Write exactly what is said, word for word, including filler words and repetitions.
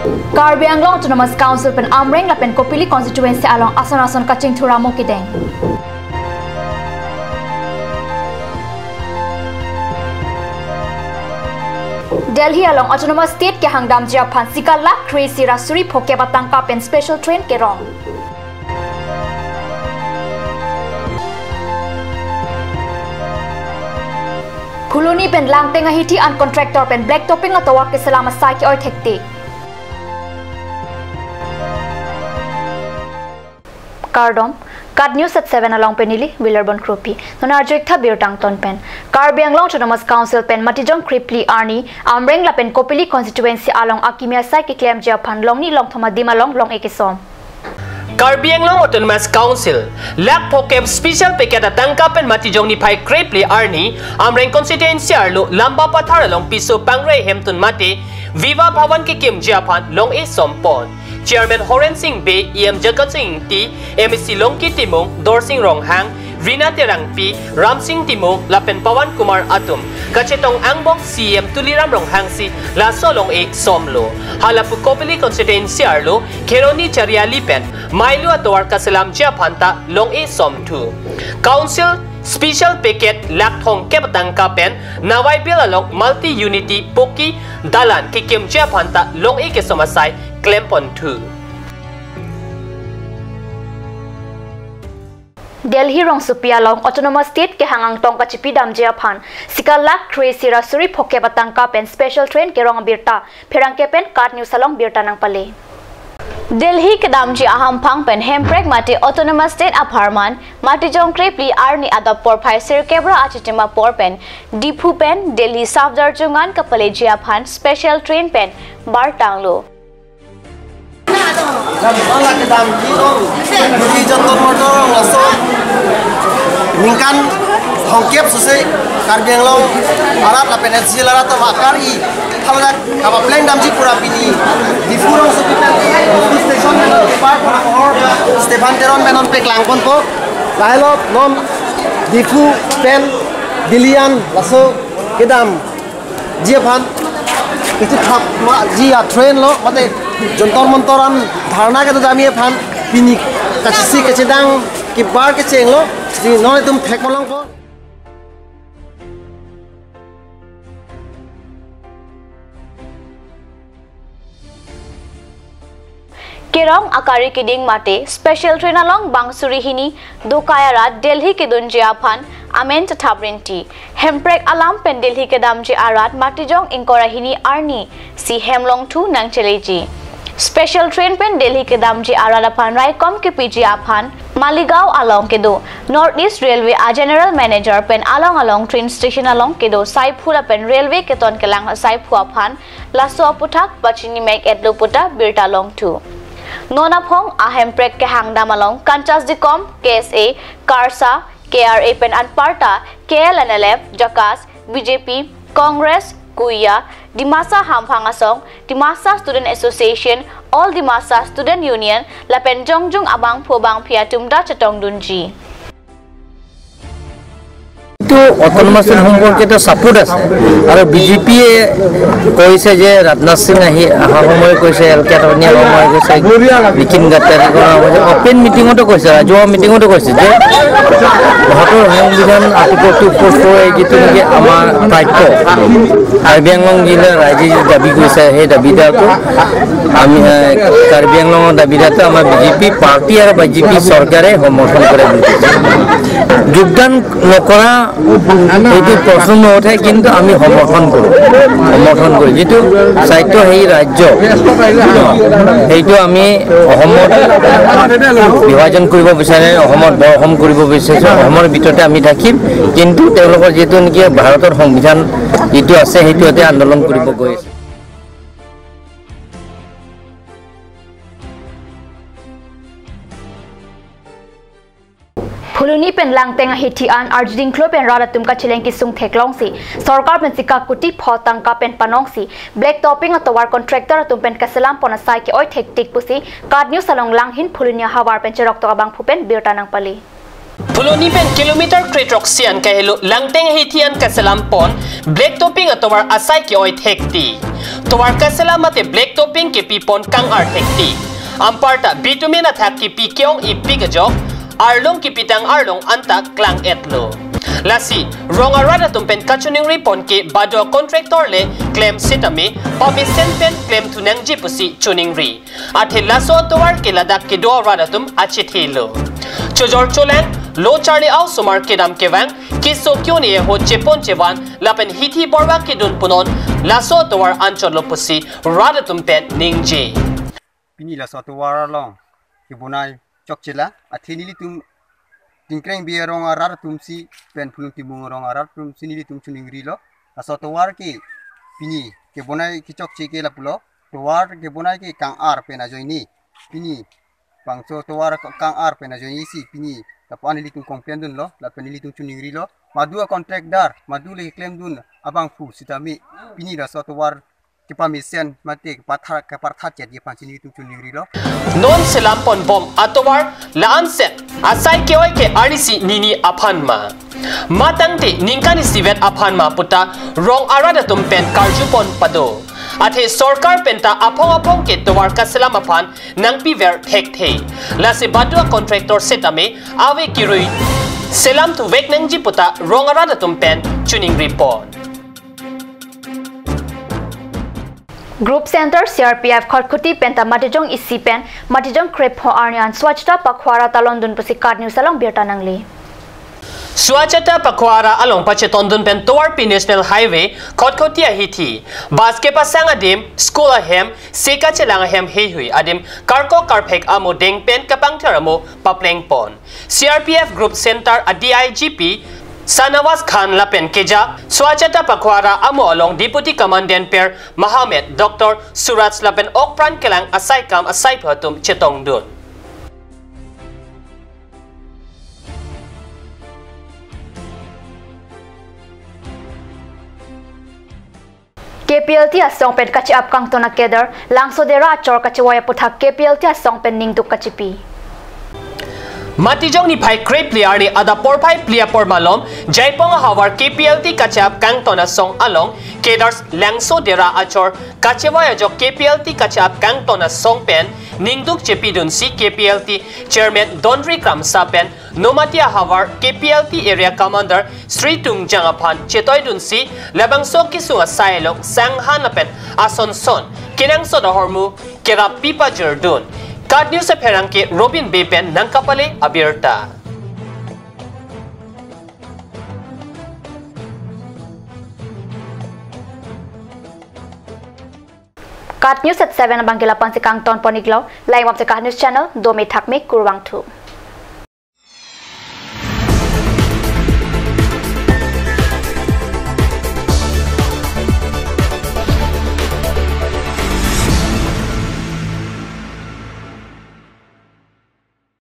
Karbi Anglong Autonomous Council pen Amreng lapen Kopili constituency along ason ason kachingthur amo kedeng. Delhi along Autonomous State kehang damji aphan sika lakh kre-isi ra suri phokep atangka pen special train kerong. Phuloni pen Langteng ahithi an contractor pen black topping atovar keselam asai ke-oi thektik. Kardom, KAT News at seven along pen neli Wilarbon Kropi. Non arju-ik tha birta angton pen. Karbi Anglong Autonomous Council pen Matijong krephli arni Amreng lapen Kopili constituency along akimi asai keklemji aphan longni longthom adim along long-e kesom. Karbi Anglong Autonomous Council lakh phokep special package atangka pen Matijong niphai krephli arni Amreng constituency arlo Lamba Pathar along piso pangre hemtun mate Viva Bhawan kekimji aphan long-e sompon. Chairman Horen Sing Bey, E M Jagat Sing Ingti, M A C Longki Timung, Dorsing Ronghang, Rina Terangpi, Ramsing Timung lapen Pawan Kumar atum kachetong angbong C E M Tuliram Ronghang si laso long-e somlo. Halapu Kopili constituency arlo Kheroni Chariali pen mailu atovar kaselamji aphan ta long-e somthu. Council special package lakh thomkep atangka pen Nawai Bill along multi unity poki dalan kekimji aphan ta long-e kesom asai klemponthu. Delhi rongsopi along Autonomous State kehang angtong kachipi damji aphan sika lakh kre-isi ra suri phokep atangka pen special train kerong abirta pherangke pen KAT News along birta nangpale. Delhi kedamji ahamphang pen Hemprek mate Autonomous State apharman Matijong krephli arni adap porphai sirkep ra achitim apor pen Diphu pen Delhi Safdarjung an kapaleji aphan special train pen bartanglo. Lam bang kedamji along, Delhi Jantar Mantar along laso ningkan thomkep sose Karbi Anglong arat lapen N C L arat atum akar-i haladak kapapleng damji pura pini Diphu rongsopi pen Diphu station pen par pura kohor Stephen Teron pen non peklangponpo. Lahelo non Diphu pen Delhi an laso kedam ji aphan kachithap ma ji a train lo mate Jantar Mantar an dharna kedo damji aphan pini kachisi kachidang kebar kechenglo, si non itum thek malongpo. Kerong akari keding mate special train along bang suri hini dokai arat Delhi kedunji aphan amen chethap rinti. Hemprek alam pen Delhi kedamji arat Matijong ingkoi ra hini arni si hem longthu nangcheleji. Special train pen Delhi kedamji arat aphan raikom kepiji aphan Maligaon along kedo North East Railway a General Manager pen along along train station along kedo saiphu lapen railway keton kelang saiphu aphan laso aputhak pachini mek-etlo puta birta longthu. Non aphong a Hemprek kehang dam along Kanchas Dikom, K S A, KARSA, K R A pen anparta K L N L F, JACAS, B J P, Congress, KUYA, Dimasa Hamphang Asong, Dimasa Student Association, All Dimasa Student Union lapen jongjung abangphu abangphi atum ta chetongdunji. এইটো autonomous state সম্পৰ্কে এটা ছাপোৰ্ট আছে আৰু B J পিয়ে কৈছে যে ৰাজনাথ সিং আহি অহাৰ সময় কৈছে, এল কে আদৱানী অহাৰ সময় কৈছে, নিতিন গাডকাৰী কৰা সময় কৈছে, অপেন মিটিঙতো কৈছে, ৰাজহুৱা মিটিঙতো কৈছে যে ভাৰতৰ সংবিধান আৰ্টিকল টু ফ'ৰ ফ'ৰ এ যিটো নেকি আমাৰ প্ৰাপ্য কাৰ্বি আংলং জিলা ৰাইজে যি দাবী কৰিছে সেই দাবীদাৰটো আমি, এ, কাৰ্বি আংলঙৰ দাবীদাৰটো আমাৰ বি জে পি পাৰ্টি আৰু বি জে পি চৰকাৰে সমৰ্থন কৰে বুলি কৈছে। যোগদান নকৰা এইটো প্ৰশ্ন নুঠে, কিন্তু আমি সমৰ্থন কৰোঁ, সমৰ্থন কৰোঁ। যিটো স্বায়ত্তশাসী ৰাজ্য, সেইটো আমি অসমত বিভাজন কৰিব বিচাৰে, অসমত বৰ অসম কৰিব বিচাৰিছে, অসমৰ ভিতৰতে আমি থাকিম, কিন্তু তেওঁলোকৰ যিটো নেকি ভাৰতৰ সংবিধান যিটো আছে, সেইটোতে আন্দোলন কৰিব গৈ আছে। Phuloni pen Langteng ahithi an arjudingklo pen rat atum kacheleng kesung theklongsi sorkar pen sika kuti pho tangka pen panongsi black topping atovar contractor atum pen kaselam pon asai ke-oi thektik pusi KAT News along langhin Phuloni ahavar pen cheroktok abangphu pen birta nangpale. Phuloni pen kilometer kre-throksi an kahelo Langteng ahithi an kaselam pon black topping atovar asai ke-oi thektik. tovar kaselam mate black topping kepipon kang-ar thektik. Anparta bitumen athak kepi ke-ong-ipik ajok arlong kepitang arlong anta klang-etlo. Lasi rong arat atum pen kachiningripon ke badu a-contractor le klem sitame pamesen pen klemthu nangji pusi chiningri. Athe laso atovar ke ladak kedo arat atum achethelo. Chojor cholang, lo charli a-osomar kedam kevang, keso ke-un-e ho chepon chevan lapen hithi borva kedun punon laso atovar anchotlo pusi rat atum pen ningje. Pini laso atovar along kebonai chokchelang, athe nelitum Tingkreng Bey arong arat atum si pen Phulung Timung arong arat atum si nelitum chiningrilo. Laso atovar ke pini kebonai kechokche ke lapulo. Tovar kebonai ke kang-ar pen ajoine, pini bangso tovar kang-ar pen ajoine si pini lapu-an nelitum kongpendunlo lapen nelitum chiningrilo. Madu a-contractor, madu le klemdun abangphu sitame pini laso atovar kepamesen mate kepatha, kepatha chetji aphansi nelitum chiningrilo. Non selam ponbom atovar la-anset asai ke-oi ke arnisi nini aphan ma? Matangte ningkan isivet aphan ma puta rong arat atum pen karjupon pado. Athe sorkar penta aphong aphong ke tovar kaselam aphan nangpiver thekthe. Lasi badu a-contractor sitame ave kirui selamthuvek nangji puta rong arat atum pen chiningripon. Group Center C R P F Khatkhati penta Matijong isi pen Matijong krepho arni an Swachhata Pakhwara talondun pusi KAT News along birta nangli. Swachhata Pakhwara along pachetondun pen tovarpi National Highway Khatkhati ahithi, bus kepasang adim, school ahem, se kachelang ahem heihui adim, karkok karphek amo deng pen kapangthir amo paplengpon. C R P F Group Center a D I G P Sanawaz Khan lapen keja Swachhata Pakhwara amo along Deputy Commandant per Mahamed Doctor Suraj lapen okpran kelang asaikam asaiphu atum chetongdun. K P L T asong pen kache-ap kangton a-cadre, Langso Dera achor kachevoi aputhak K P L T asong pen ningduk kachepi. Matijong niphai krephli arni adap porphai phli apor malom, Jaipong ahavar K P L T kache-ap kangton asong along, cadres Langso Dera achor kachevoi ajok K P L T kache-ap kangton asong pen ningduk chepidunsi K P L T Chairman Donri Kramsa pen Nomati ahavar K P L T Area Commander Sri Tungjang aphan chetoidunsi labangso kesung asai along sanghan lapen asonson kenangsot ahormu kerap pipajirdun. KAT News apherangke Robin Bey pen nangkapale abirta. KAT News at seven abangke la-ansi kangtonpon-iklo, langvapsi KAT News channel, dome thakme kurvangthu.